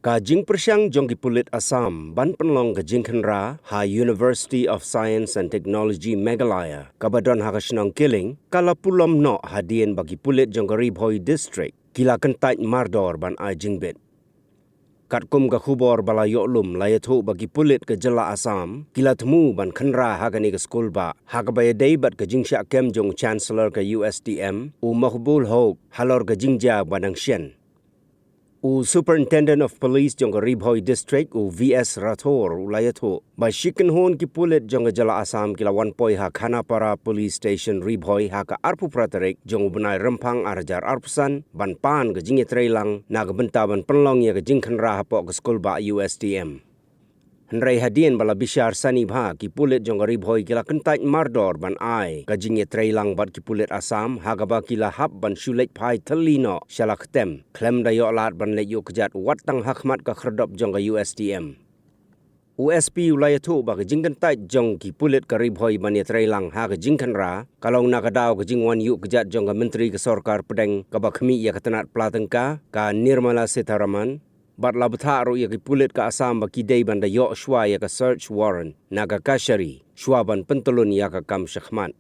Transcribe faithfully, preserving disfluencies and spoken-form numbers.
Ka jingpyrshang jong ki pulit Assam ban pynlong ka jingkhynra ha University of Science and Technology Meghalaya kaba don ha ka shnong Killing ka la pulom noh hadien ba ki pulit jong ka Ri Bhoi District ki la kyntait mardor ban ai jingbit. Katkum ka khubor ba la ïoh lum, la ïathuh ba ki pulit ka jylla Assam ki la thmu ban khynra ha kane ka skul bah, ha kaba ïadei bad ka jingshah kem jong u Chancellor ka U S T M, u Maqbul Haque, halor ka jingjia ba nang shen. U Superintendent of Police jong ka Ri Bhoi District, u V S Rathore, u la ïathuh ba shi kynhun ki pulit jong ka jylla Assam ki la wan poi ha Khanapara Police Station, Ri Bhoi, ha ka arphew phra tarik jong u bnai Rymphang ar hajar arphew san, ban pan ka jingïatreilang na ka bynta ban pynlong ïa ka jingkhynra hapoh ka skul bah U S T M. Hynrei hadien ba la bishar sani bha, ki pulit jong ka Ri Bhoi ki la kyntait mardor ban ai ka jingïatreilang bad ki pulit Assam, ha kaba ki la hap ban shu leit phai thylli noh sha la ktem, khlem da ïoh lad ban leit ïuh kjat wat tang ha khmat ka khyrdop jong ka U S T M. U S P u la ïathuh ba ka jingkyntait jong ki pulit ka Ri Bhoi ban ïatreilang ha ka jingkhynra ka long na ka daw ka jingwan ïuh kjat jong ka Myntri ka Sorkar Pdeng kaba khmih ïa ka tnat pla tyngka, ka Nirmala Sitharaman, bad la bthah ruh ïa ki pulit ka Assam ba ki dei ban da ïoh shuwa ïa ka search warrant na ka kashari shuwa ban pyntyllun ïa ka kam shakhmat.